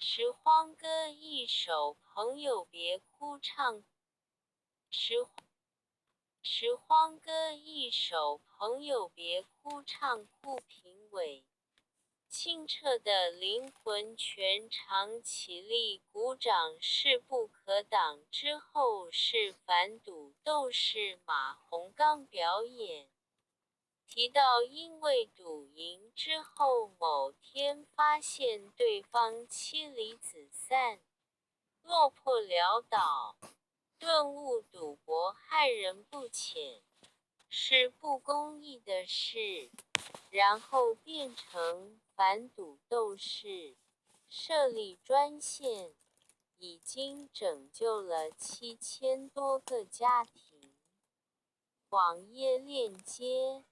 拾荒歌一首，朋友別哭唱。拾荒歌一首，朋友別哭唱哭評委。清澈的靈魂全場起立鼓掌，勢不可擋。之後是反賭鬥士馬洪剛表演。提到因為賭贏之後，某天發現對方妻離子散，落魄潦倒，頓悟賭博害人不淺，是不公義的事，然後變成反賭鬥士，設立專線，已經拯救了7000多個家庭。網頁鏈接。